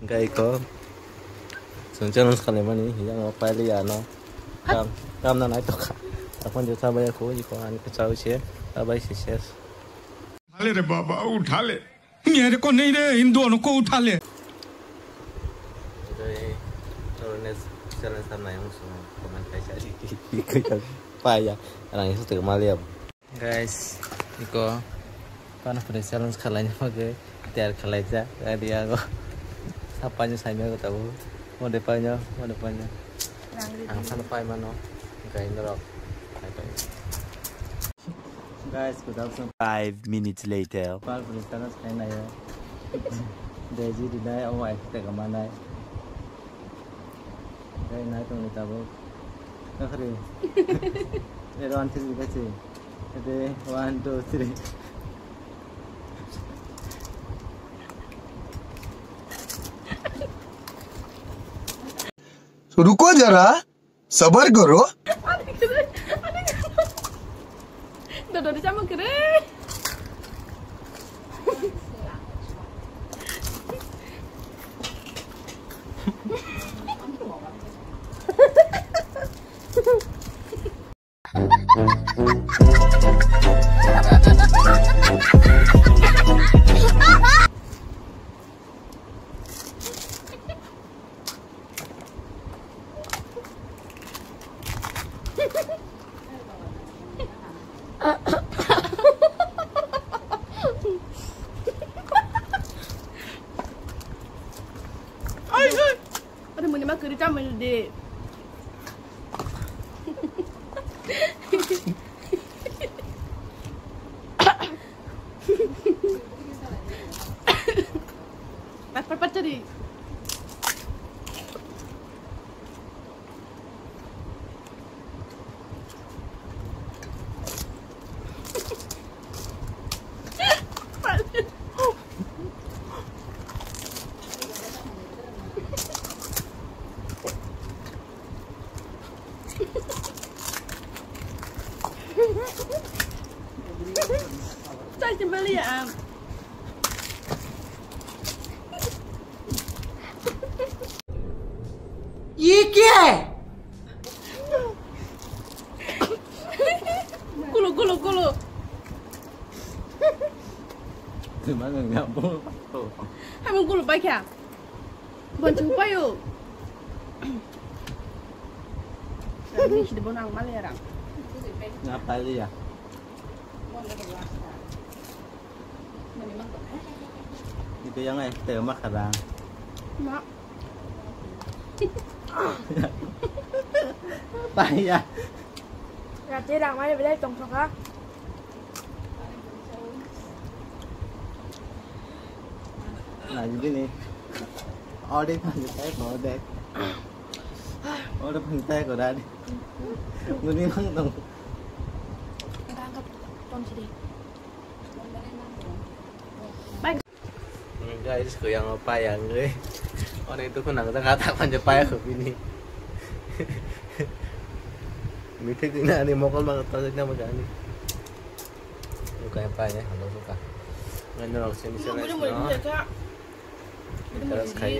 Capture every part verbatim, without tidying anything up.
Hingke iko chwng challenge khlaimani, yang o pailiya ano. Kam, kam na nai tokha. Aphano je chabai ya kho, iko ani khe chawi se, chabai se ses. उठा ले रे बाबा, उठा ले। मेरे को नहीं रे, इन दोनों को उठा ले। Challenge tam nai ang sung comment khai sa. Paya, rang isu tega maliya. Guys, iko Pani puri challenge khalai ni bagwi tiyar khalai jak. Gari ago sapai no sai mego tabuk. Mode pai no, mode pai no. Ang sano pai mano. Hingke norok. Guys, good afternoon. Five minutes later. Pani puri challenge khai nayo. Daisy dinai, omo ai tega manai. Hingke nai tongni tabuk. Kakhri. Ero anthir ni kachi. Ede one, two, three. रुको जरा, सबर करो। Dodori chamung kere. Oi, oi. Ada muni ma kiri chamung de. Pat, pat, pat, tadi. Chai chim bali ya am. ये क्या है? Kulo, kulo, kulo. Tuma nang nyambo. Hamung kulo pai kha. Bonchu payo. Ini sih bon ang malah ya, Rang. Ngapa ya? Itu yang eh teh makan. Mak. Paya. Rati Rang mai belai tong thoka. Nah, jadi nih. Ode pantai ko ode. Ode pantai ko dadi. Muni mang dong. Guys, ko yang apa yang gue? Ode itu ko nang kata panja paya ko bini. Mithik ini ani mokol banget tadi nama jani. Bukan apa ya, halo suka. Ngan orang sini sini. Interest kai.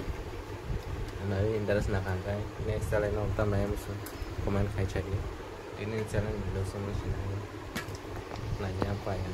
Nah, ini interest nak kai. Next kali nonton nai musuh. Komen kai cari. Ini channel dulu semua sini. Nanya apa ya?